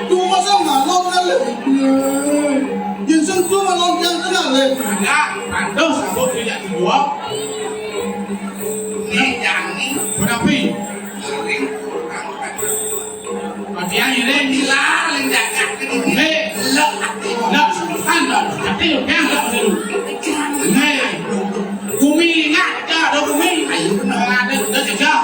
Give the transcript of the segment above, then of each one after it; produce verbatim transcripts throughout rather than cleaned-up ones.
Duh, masa ngalor kan lho. Yen sing duh malah yang kenal lho. Enggak, aduh, sabuk tidak dibuang. Nih, yang ini. Berapa? Kering. Bagian ini. Gila, yang jaga ini. Nih. Lek. Lek, kan, Bang. Tapi yang lek dulu. Nih. Bumi ingat, ada bumi. Ayo, benar. Ada, ada jejak.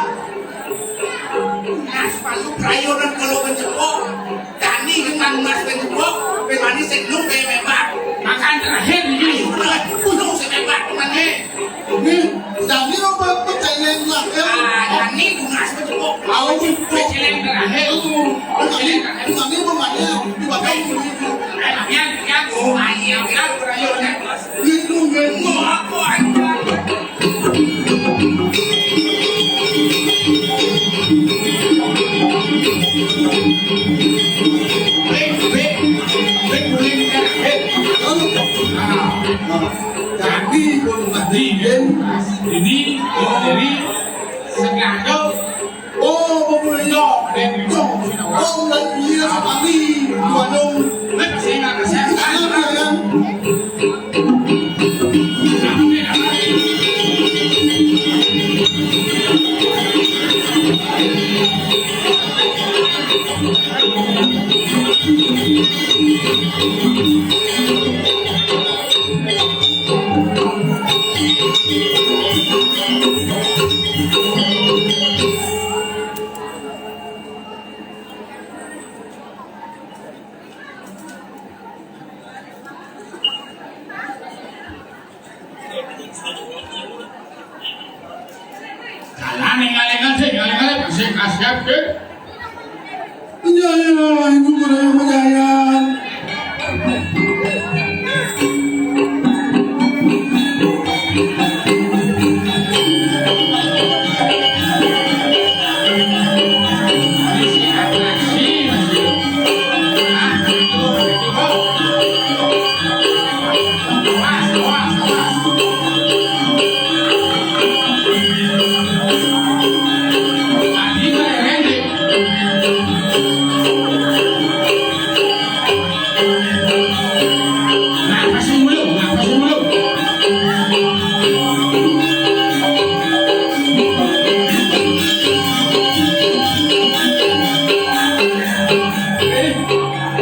Mas, palu prayonan kalau menjebok. Dani dengan Mas menjebok, pemani seglung kayak memang. Makan terakhir ini. Ayo, benar. Gunung semebat, teman, eh. Ini, Dani apa percaya yang lah, ya? Ah, Dani Mas menjebok. Tahu, Mas. Percaya yang terakhir. Itu, Percaya yang terakhir. Ini, ini pemanya, di bawah ini. Eh, yang, yang, oh, ayo, yang, prayonan. Gitu, gitu. Mau apa, anjay? Jadi, ini, oh, jadi, sekian. Oh, populer. Yo, dan yo, oh, lah, iya, sekali. Waduh. Lek, saya nggak kesel. Iya, kan? Jalan, ngalih-ngalih, ngalih-ngalih, masih kasihan, sih. Iya, iya, ibu guru yang berjaya.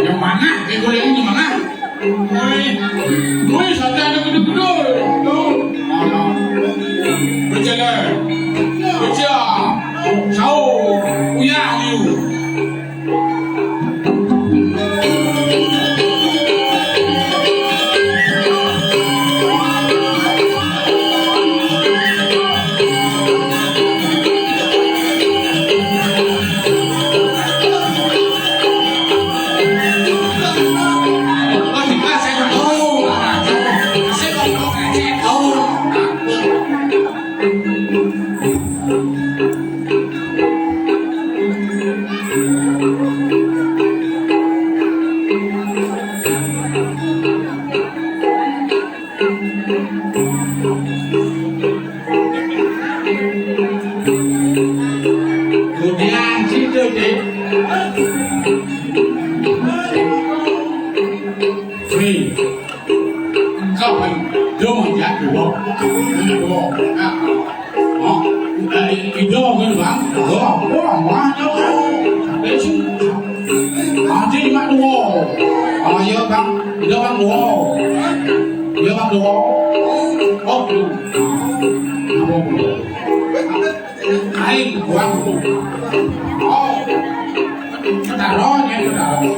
Yang mana? Yang boleh ini mana? Woi, woi, santai, ada gedor-gedor. Tuh, mana? Berjalan. Kerja. Sahur. Uyah, liu. Kemudian situ, Dik. Free. Engkau kan, dia mau jatuh, Bang. Ini, Bang. Nah. Oh, eh, itu kan, Bang. Wah, wah, wah, tuh. Sampai sini. Ada lima dua. Oh, iya, Bang. Iya, Bang, dua. Iya, Bang, dua. Oh, tuh. Apa, Bang? Kain, Bang. Oh. Ketaro, ya, ketaro.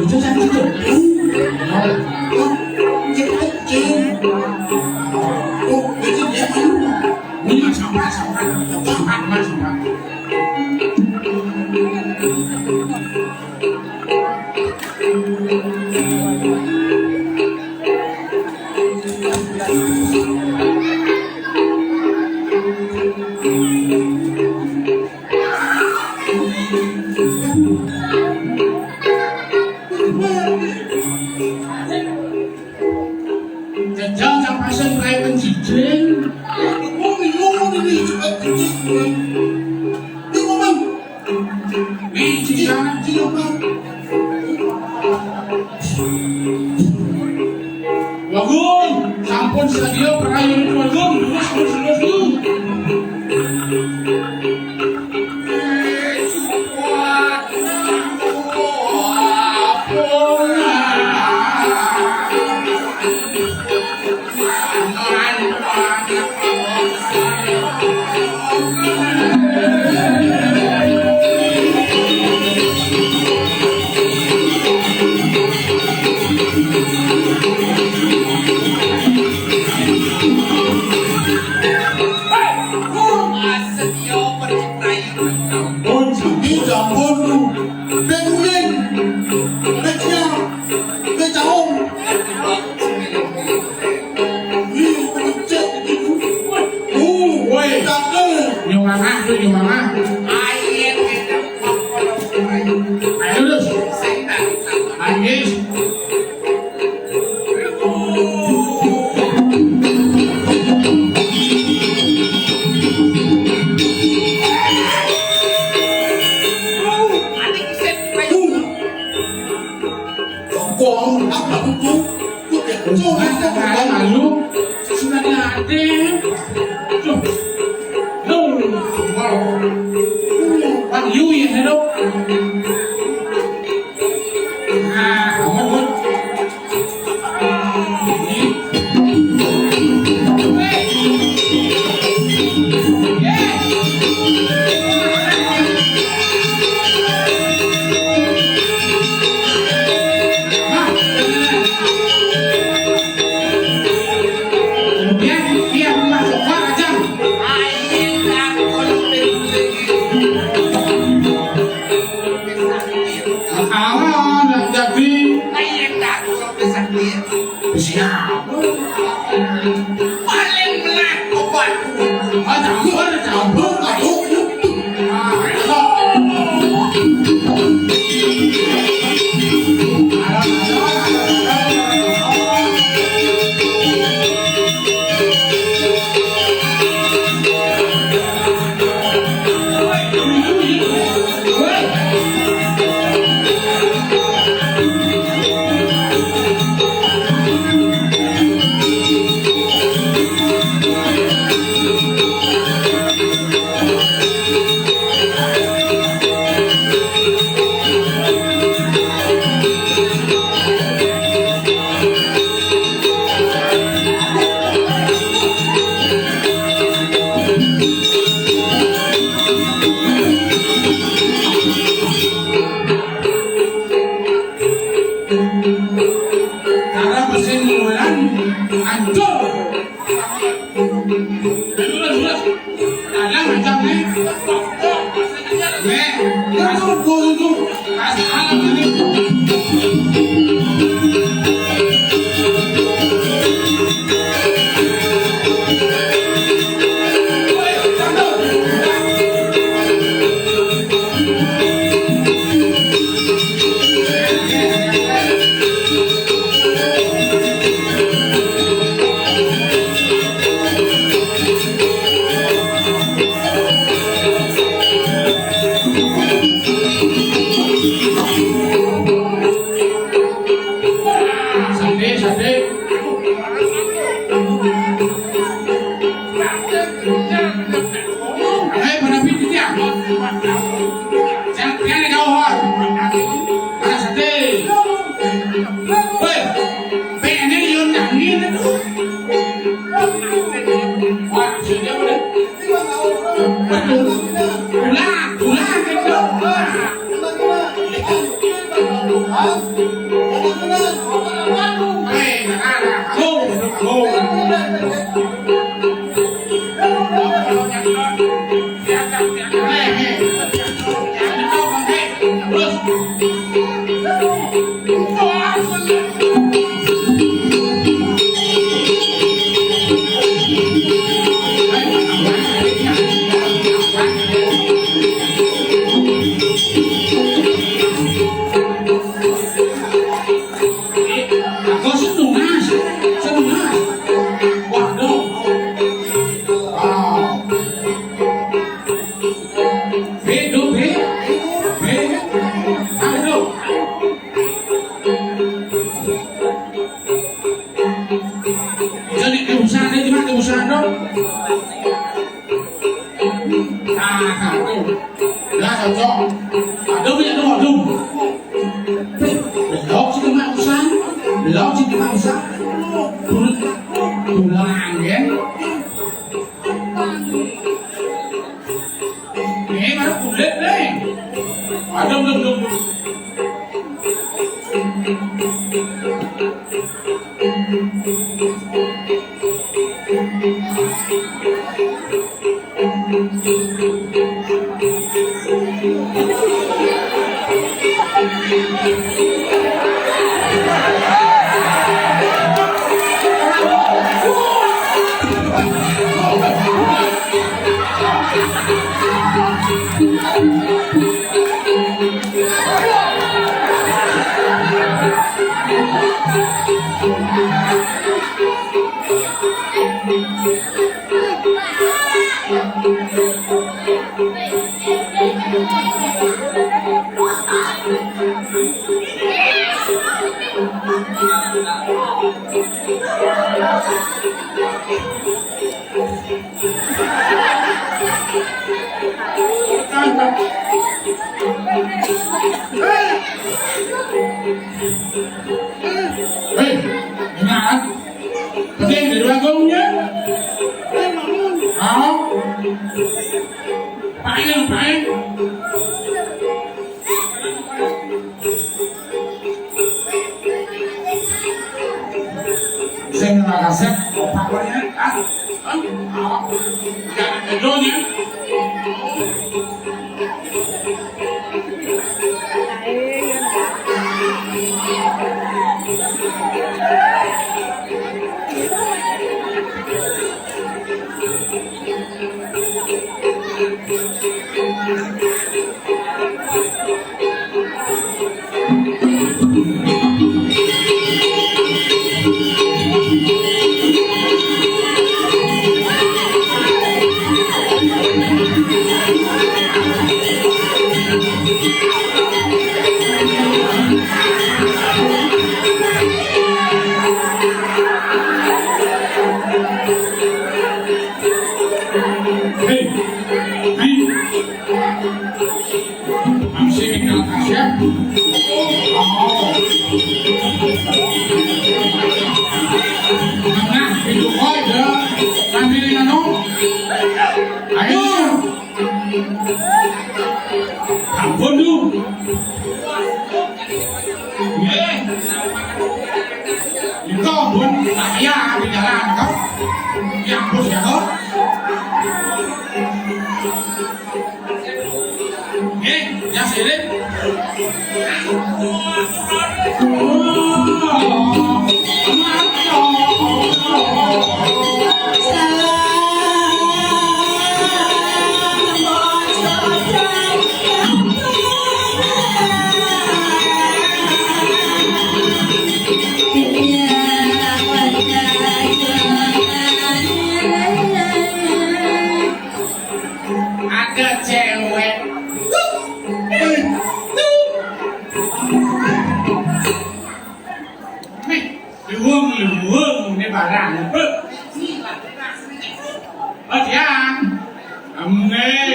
Itu kan gitu. Oh, kecil. Oh, kecil ya, malu. Ini mah sampah, sampah. Sampah, Mas, sampah. Ini momen. Nih, cici sana, cici sana. Wagung, sampun sadia perayaan Wagung, terus, terus, terus, terus. Ampun, Gusti, ampun. Beng Unin. Beng Cia. Beng Caum. Ih, becek gitu. Uh, woi. Cakep. Nyumangah tuh, nyumangah. Ayo, terus. Lanjut. Wong, apa itu? Bukan malu. Sudah ada. Tuh. Tuh. Wow. Bang Yu ya, hello. Ah, ampun. Alah, nak jadi. Siapa? Paling melah obat. Ah, campur, campur, aduk. Ah, enak. Karena mesin mulan hancur. Dulu, dulu. Ada macam ni. Nih, masuk dulu. Pas alam ini. Sate, sate. Ayo, pada pintu dia. Jangan, jangan ada orang. Ada sate. Woi, pengen yun nangin. Wah, sudah, udah. Ulang, ulang, gitu. Aku seneng, Mas. Seneng, Mas. Waduh, Nah, tuh. Lah, cocok. Aduh, ya, aduh, aduh. Belok sih, Mak, usah. Belok sih, Mak, usah. Tulang, ya. Ini baru kulit, nih. Aduh, aduh, aduh, aduh. Hei, ingat. Penting di dua gongnya. Mau? Paeng, paeng. Sing ora resep, opak wae, ah. Ah, ah. Jangan kedonya. Hei, hei. Masih tinggal kasih. Oh. Nah, itu kok ya. Nanti dengan, oh. Ayo. Ampun, Du. Nggih. Nika pun saya di jalan, kok. Ya ampun, ya, kok. Nggih, ya, sirik. Ada cewek. Nih, luwung-luwung ini barang. Oh, Diang. Nggih.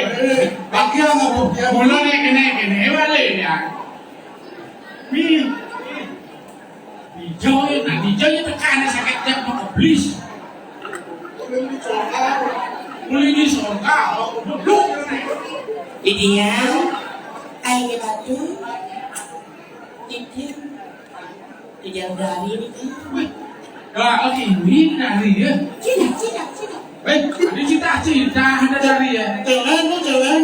Pak Diang apa, Diang? Kula nek kene-kene wale, Diang. Wi. Dijo, nah, Dijo ya tekan sakit tiap mau keblis. Mulai di sorga, oh, belum. Didiang, ayo batu. Didiang. Didiang dari ini kan. Wih, doa ini dari ya. Cina, Cina, Cina. Wih, ada cita-cita ada dari ya. Jangan, lu jangan.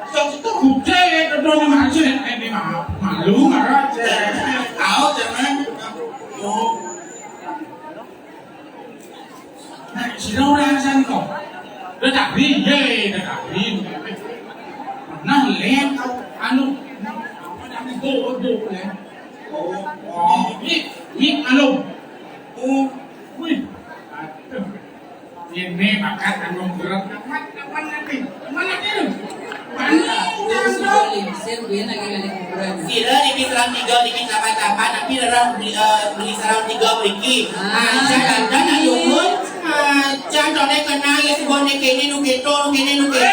Cita-cita gede ya, kedua nama aja. Eh, ini mah malu marah aja. Tahu jangan. Oh. Nah, sira ora ngrasani kok. Tetapi, ye, tetapi. Nah, lihat kau, anu, apa namanya, bodoh, ya. Oh, oh. Ini, ini, anu. Oh, wih. Aduh. Ini bakat anu berat. Mana, mana, mana, mana, mana? Sira niki sareng tiga niki sapa-sapa, tapi ora beli, eh, beli sareng tiga mriki. Ah, saya dandan nak nyuwun. Ah, jangan kena ya, sebone kene nu keto, kene nu keto.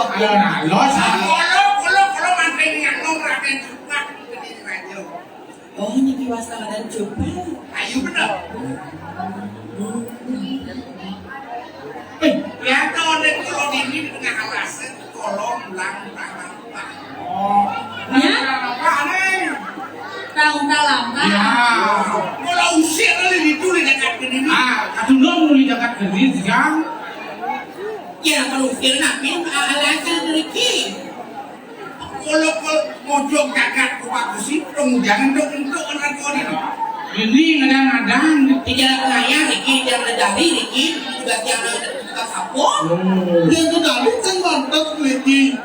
Ayo, nah, los. Kula, kula, kula mangke nganom Raden Supak, Kediri Raja. Oh, niki wasananing Jepang. Ayo, bener. Eh, ya, to, nek kula niki di tengah alas, kula mulang. Oh. Ya? Apa, nih? Tahu tak lama? Ya. Kula usir kali itu di dekat ini. Ah, kadung nuli dekat ini, Jang. Ya, kalau usir napi, alasan niki. Kalau, kalau mojok jagat ku bagus sih, kemudian entuk-entuk kan kau ini. Ini ngadang-ngadang. Tidak ngayah niki, tidak dari niki, tugas yang ada tukang sapu. Oh. Dia tuh tadi kan mantap niki.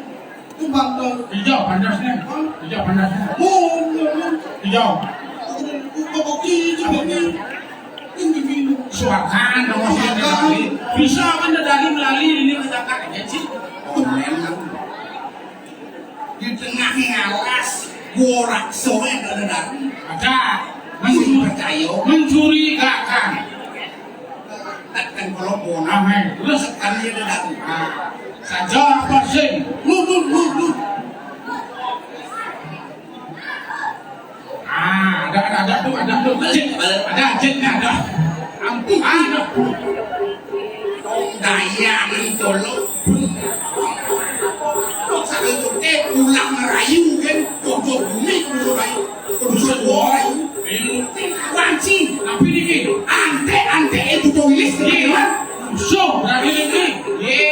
Itu mantap. Hijau panasnya. Hah? Hijau panasnya. Oh, iya, iya. Hijau. Bukan kopi, itu ini. Ini, ini. Suakan dong, Mas. Suakan. Bisa kan dari melalui ini ke Jakarta, ya, sih? Oh, memang. Di tengah alas, borak soe ada dari. Ada. Mencuri-, percaya. Mencurigakan. Takkan kalau bona, hei. Terus sekali ada dari. Ah. Saja apa sih? Lu, lu, lu, lu. Ah, ada, ada, ada tuh, ada tuh. Jin. Ada jinnya, ada. Ampun, ada. Daya mencolo. Kok sampai tuh, eh, pulang merayu, kan? Kok bumi, kok rayu. Kok bisa gua rayu. Ini. Wanci. Apa ini, Ki? Ante, ante, eh, butuh list, iya, teman-teman. So, berarti ini. Ye.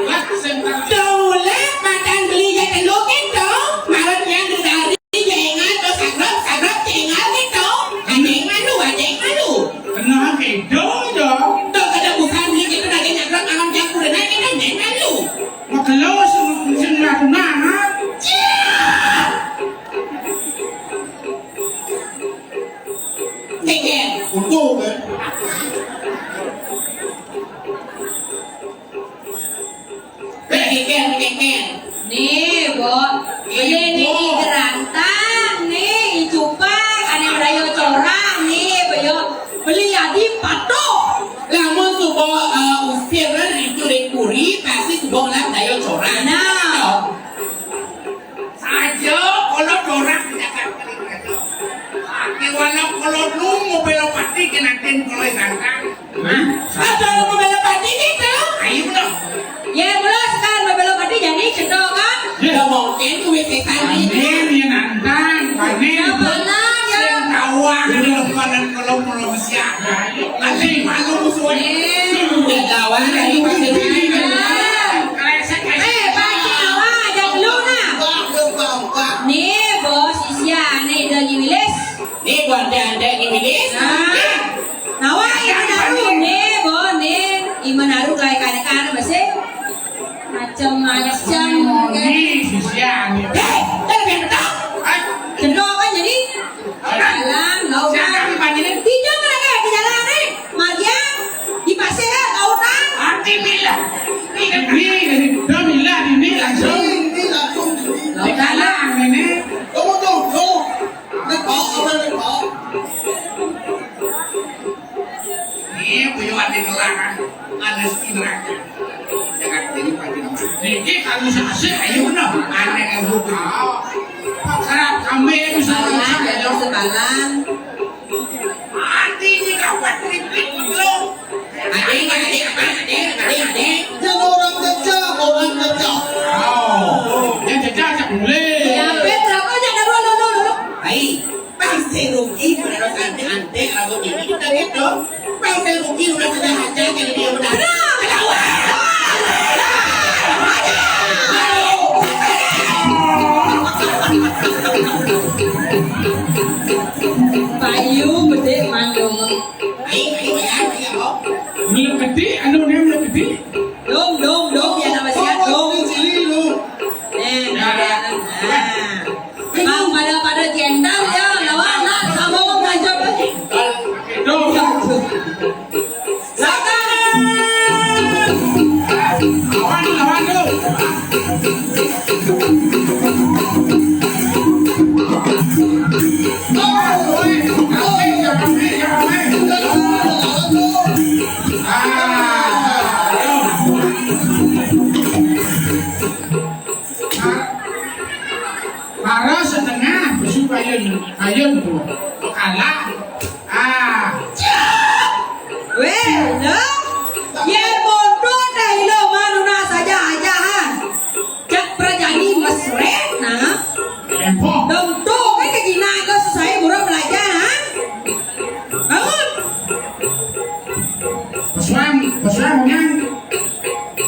Lah, sebentar. Tuh, leh, makan beli ya, telu, gitu. Malam yang dari Jengat, terus sagrap, sagrap, jengat gitu. Ada yang malu, ada yang malu. Kenapa gitu, ya? Tuh, kada bukan dia gitu, ada yang nyagrap, alam campur, ada yang malu. Makelo sing, sing ngaku nana. Cia! Geger. Untung, eh. Geger, geger. Nih, Bo. Iya, nih, Bo. Ini gerantang, nih, icupak, ane dayo corang, nih, Bo, yo. Beli adi patuh. Lamun suba, eh, usir ritu ring puri, pasti suba ngelah dayo corang. Nah. Saja, kalau corang tidak akan kering aja. Ake walau kalau nu mau belopati, kena tim kalau gantang. Hah? Apa lu mau belopati gitu? Ayo dong. Ya, belum sekarang mau belopati jadi cendol kan? Ya. Ya, mungkin kuwi setan ini. Panen, ya, nantang. Panen. Ya, panen, ya. Sing tawang, ya, panen kalau mau siap. Nanti malu musuhnya. Eh. Ya, lawan dari pasir. Ya. Kresek, kresek. Eh, pancing awak aja dulu, nah. Wah, wah, wah, wah. Nih, bos, isian, nih, udah nyiwilis. Nih, buat anda, anda nyiwilis. Nah. Nawa iman aru ne, bo ne. Iman aru lai kane-kane bese. Macem-macem. Ni sisian ni. Hei, jangan betul. Hai. Cendol kan jadi. Jalan, lautan. Siapa di panggilin? Tidak mereka di jalan, eh. Margian, di pasir, lautan. Arti bila. Ini, ini, ini, ini langsung. Ini langsung. Di kanan ini. Tunggu, tunggu, tunggu. Ini bau, apa ini bau? Iya, buyuan di ngelarang. Ada skin raja. Jangan jadi pagi nama. Niki kalau sasih, ayo, no. Aneh, ayo, bau. Pakarap kami bisa. Nah, masak, ayo, sebalan. Mati ini kawan keripik, lo. Ading, ading, ading, ading, ading. Yang orang kerja, orang kerja. Oh, yang kerja, cak boleh. Ya, Petra, kau jangan dulu, dulu, dulu. Baik. Bang Seruki, kalau ante-ante, kalau ini kita gitu. Bang Seruki udah sudah aja, jadi dia udah. Ketawa. Payu gede mandung. Ayo, ayo, ayo, ayo. Belum gede, anu, nih, belum gede. Dong, dong, dong, ya nama siap, dong. Eh, nah, nah. Bang, pada-pada jendal ya, lawan lah, kamu mau ngajak lagi. Dong. Sabar. Lah, yén bontot dah ilo mah nunas aja-ajahan. Cak prajani mesrét nah. Empoh. Dong tuh kan kegina ke susah buruh belajar, ha? Bangun. Pesuang, pesuang, Bang.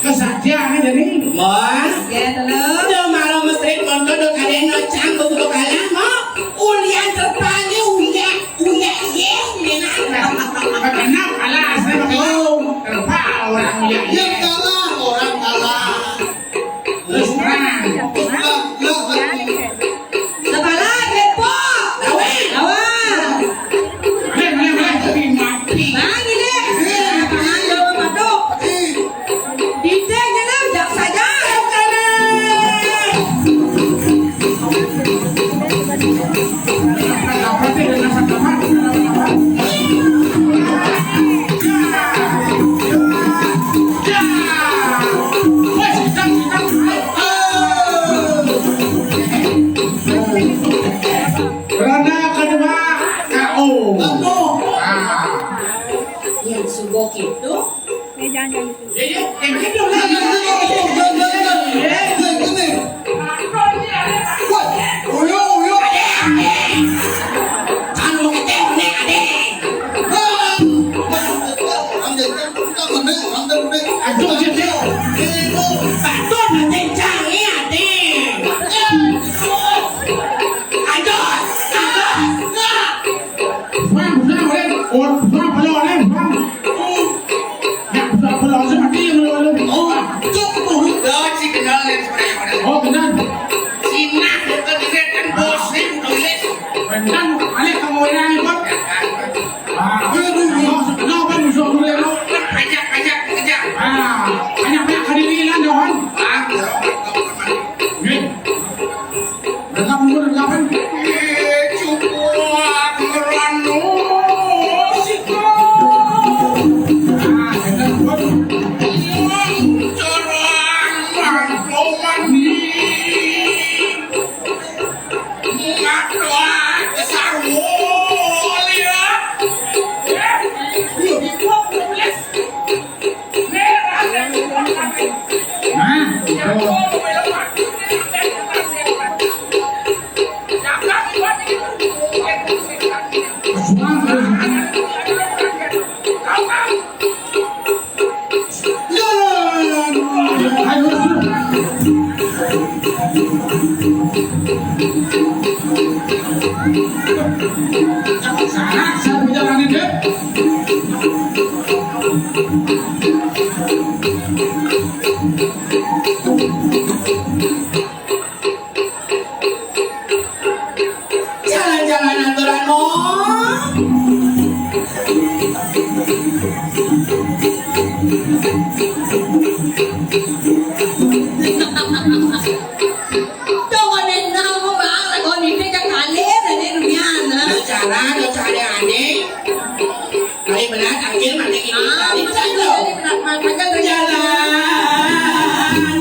Kesatian aja nih. Mas. Ya, terus. Udah malam mesrét bontot, udah kalian ngecang, udah kalah, mau. Ulian terpali, uya, uya, ye, menang. Kenapa kalah? Saya pakai terpal orang uya, ye. Yang kalah, orang kalah. Terus terang. Lah, lah, lah. Sebelah, Depo. Lawan. Lawan. Boleh, boleh, boleh. Tapi mati. Bang, ini. Iya, iya. Tangan, iya. Jawab, Pak Dok. Iya. Dite, nyelam, jak saja. Ronde kedua, K O. Ah. Yang sungguh gitu. Ya, jangan, jangan. Ya, ya, yang gitu. Woi, uyo, uyo. Anu, kita ini ada. Aduh, jadi. Itu, Pak Tun, nanti cari ada. Aduh, aduh. Bang, bang, bang. Oh, bang, belum, bang. Ya, bang, belum, seperti yang belum, belum. Oh, cuk, tuh. Dah, si kenal yang sebenarnya. Oh, kenal. Cina, bukan dilihat kan bosnya, udah lihat. Benar, aneh kamu ini, aneh, Bang. Ah, no, no, no, Bang, bisa dulu ya, no. Ajak, ajak, ajak. Ah, banyak, banyak kali ini, Lan, Johan. Ah, ya. Nih. Lengkap, lengkap, lengkap, kan? Nah, gitu. Ayo, jalan-jalan aturan mo. Tuh, konen kamu, Bang, lagu ini teh kalir dari dunia, nah. Bicara, bicara aneh. Ayo benar, akhir mana ini? Ah, tadi bisa tuh. Jalan,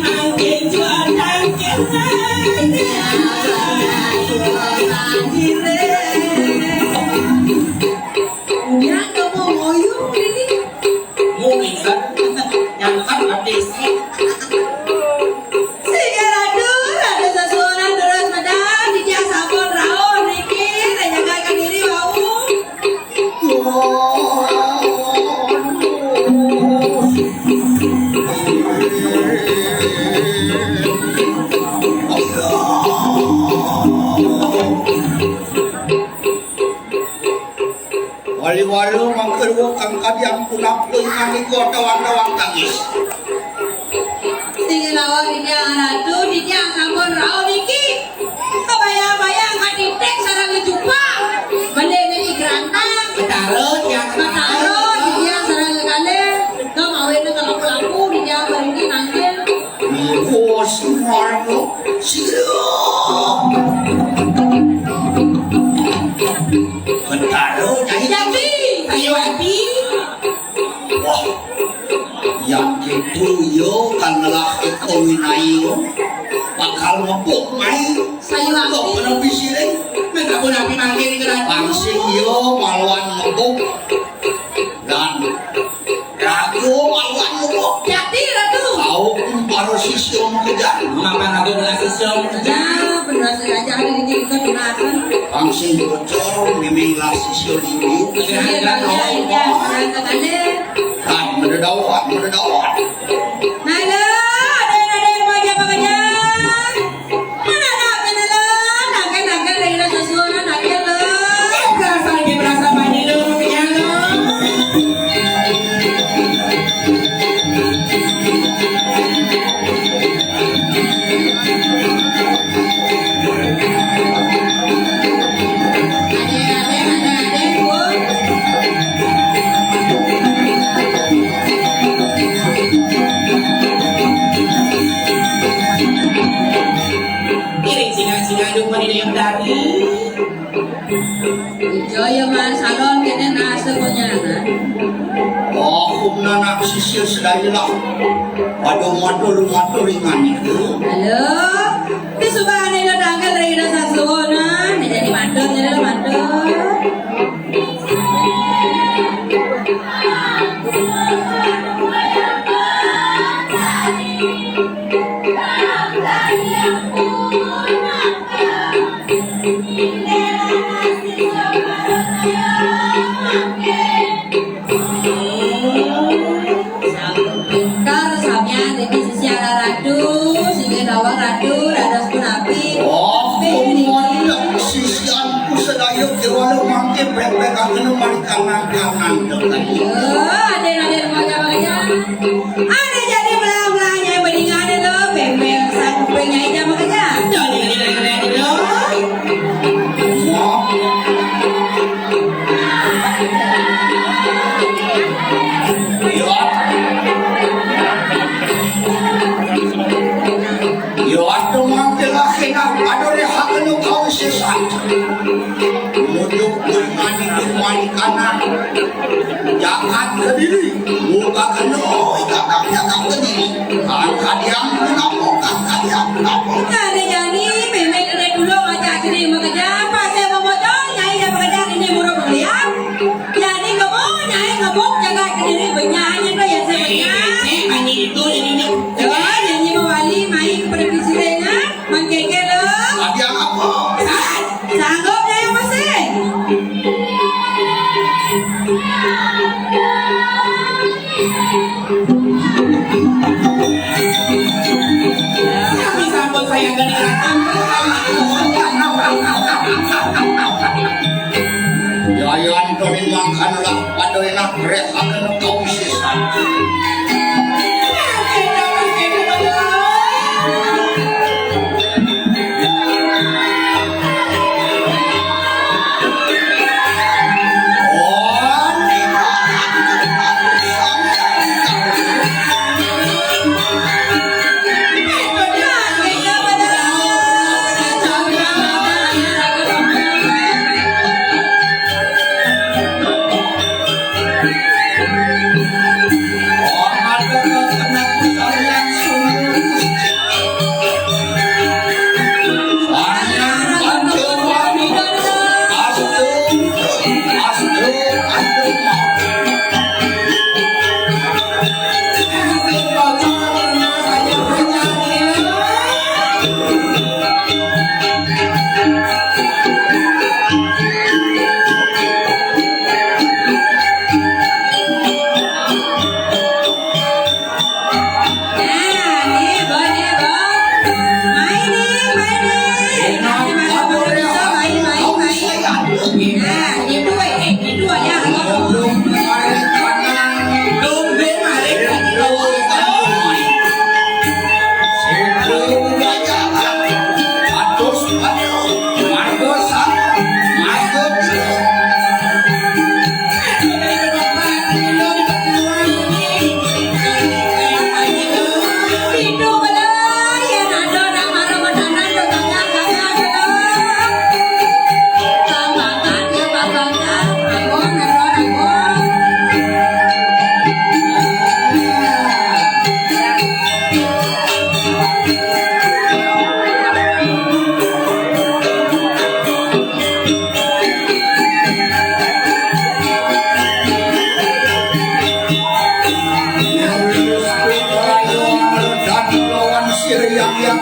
angin cuaca, angin. Punya kamu ngoyong ini. Mau bisa nyangkap habis. Sehingga ratu, ratu sesuunan terus medal, dijak sampun rauh niki, menjagakan diri wau. Wali-wali mangkir wong kang kadi ampun apa iman iku tawang-tawang tangis. Sing lawan dijak ratu, dijak sampun rauh niki. Kebayang-bayang katitik sareng ngejupak. Mending niki gerantang. Betara, ya. Betara, dijak sareng ngekalih. Kemawin ke lampu-lampu, dijak bareng niki nangkil. Wah, semua lo. Siap. Betara, jadi. Jadi, ayo, Abi. Wah, yang gitu yo kan ngelah eko winai yo. Bakal ngebuk mai. Sayu kok api. Kena bisiring. Minta pun api mangkir kena. Langsing yo maluan ngebuk. Dan Langsung bocor, miming lah sisir dulu. Iya, Bang, iya, iya. Nah, mendadak, mendadak. Nah, lo, ada, ada, ada, ada, ada. Mana ada, mana lo? Nangkal, nangkal, dari rasa suara, nangkal lo. Berasa lagi, berasa mandi lo, ya lo. Iring singa-singa dukun ini yang dari. Jaya man salon kene nase konyangan. Oh, kumna nak sisir sedaya lah. Aduh, matur, matur ingan itu. Halo. Di subane lo tanggal rina sasuwona, jadi mantul, jadi lo mantul. Sampun pinter sampeyan niki sisi ala ratu, sisi dawuh ratu, dados punapi? Oh, pun wonten sisianku sedaya kewala mangke pepekaken marikanan-kanan. Iya, aden-aden wajah-wajah. Ada jadi belah-belah nyai bendingan lo, pempel sang kuping nyai jam kerja. Jadi, jadi, jadi, jadi, lo. Yo, aduh, mangke lah kena, aduh, deh, hak lu kau sesat. Mujuk mani, mani kanan. Jangan kediri, buka kena, jangan, jangan kediri. Angkat yang kenapa, angkat yang kenapa. Ada jadi, memang kena dulu macam ini, makanya pas saya mau bocor, nyai dah makanya ini murah belian. Jadi kebo, nyai ngebok jaga kediri, benyanya tu ya saya benyah. Eh, eh, eh, ini itu, ini, ini. Ya, jadi mewali, main kepada bisi dengan, mengkeke lo. Ada apa? Sanggup nyai masih? Sami sampun saya geni ratu. Yayan kami mangkana lah pada enak rekakan kau sisan. Yang, yang